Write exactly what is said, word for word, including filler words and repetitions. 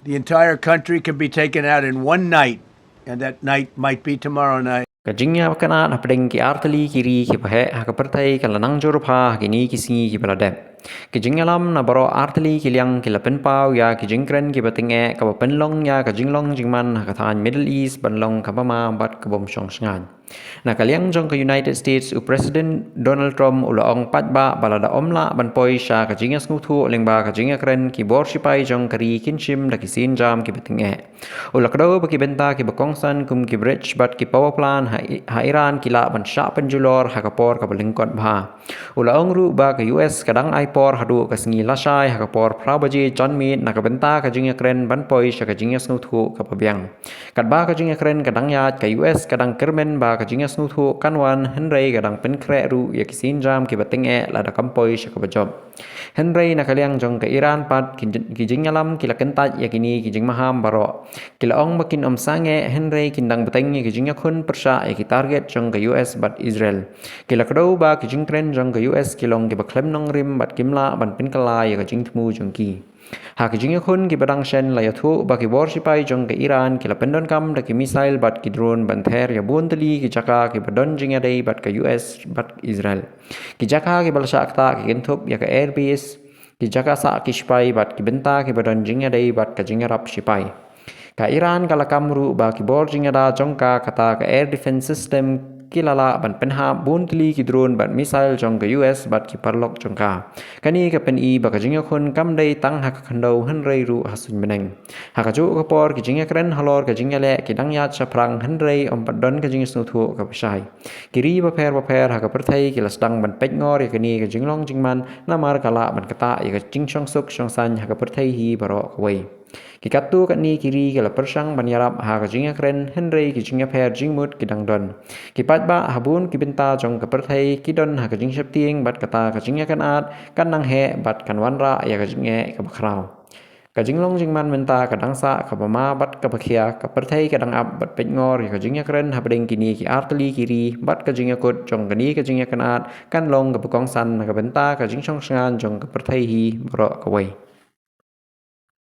The entire country can be taken out in one night, and that night might be tomorrow night. Ka jingïakynad hapdeng ki artylli ki ri kiba heh ha ka pyrthei ka la nang jur bha ha kine ki sngi kiba la dep. Ki jingïalam na baroh artylli ki liang ki la pynpaw ïa ki jingkren kiba tyngeh kaba pynlong ïa ka jinglong jingman ha ka thaiñ Middle East ban long kaba ma bad ka bym shong shngaiñ. Na ka liang jong ka United States, u President Donald Trump u la ong paidbah ba lada ym lah ban poi sha ka jingïasngewthuh lyngba ka jingïakren, ki bor shipai jong ka ri kin shim da ki sienjam kiba tyngeh. U la kdew ba ki bynta kiba kongsan kum ki bridge bad ki power plant ha, ha Iran ki lah ban shah pynjulor ha ka por kaba lyngkot bha. U la ong ruh ba ka U S ka dang ai por haduh ka sngi lashai ha ka por phra baje janmiet na ka bynta ka jingïakren ban poi sha ka jingïasngewthuh kaba biang. Katba ka jingïakren ka dang ïaid, ka U S ka dang kyrmen ba ka jingïasngewthuh kan wan, hynrei ka dang pynkhreh ruh ïa ki sienjam kiba tyngeh lada kam poi sha kaba jop. Hynrei na ka liang jong ka Iran pat, ki, ki jingïalam ki la kyntait ïa kine ki jingmaham baroh. Ki la ong ba kin ym sangeh, hynrei kin dang bteng ïa ki jingïakhun pyrshah ïa ki target jong ka U S bad Israel. Ki la kdew ba ki jingkren jong ka U S ki long kiba khlem nongrim bad kim lah ban pynkylla ïa ka jingthmu jong ki. Ha ki jingïakhun kiba dang shen la ïathuh ba ki bor shipai jong ka Iran ki la pyndonkam da ki missile bad ki drone ban ther ïa bun tylli ki jaka kiba don jingïadei bad ka U S bad Israel. Ki jaka kiba la shah ktah ki kynthup ïa ka airbase, ki jaka sah ki shipai bad ki bynta kiba don jingïadei bad ka jingïarap shipai. Ka Iran ka la kam ruh ba ki bor jingïada jong ka, kata ka air defense system, ki la lah ban pynhap bun tylli ki drone bad missile jong ka U S bad ki paralok jong ka. Kane ka pyni ba ka jingïakhun kam dei tang ha ka khyndew hynrei ruh ha suiñ bneng. Ha kajuh ka por, ki jingïakren halor ka jingïaleh ki dang ïaid shaphrang, hynrei ym pat don ka jingïasngewthuh kaba shai. Ki ri bapher bapher ha ka pyrthei ki la sdang ban peitngor ïa kane ka jinglong jingman, namar ka lah ban ktah ïa ka jingshongsuk shongsaiñ ha ka pyrthei hi baroh kawei. Ki katto katne ki ri ki la pyrshang ban ïarap ha ka jingïakren, hynrei ki jingïapher jingmut ki dang don. Ki paidbah ha bun ki bynta jong ka pyrthei ki don ha ka jingsheptieng bad kata ka jingïakynad kan nang heh bad kan wanrah ïa ka jingeh kaba khraw. Ka jinglong jingman mynta ka dang sah kaba ma bad kaba khia, ka pyrthei ka dang ap bad peitngor ïa ka jingïakren hapdeng kine ki artylli ki ri, bad ka jingïakut jong kane ka jingïakynad kan long kaba kongsan na ka bynta ka jingshong shngaiñ jong ka pyrthei hi baroh kawei.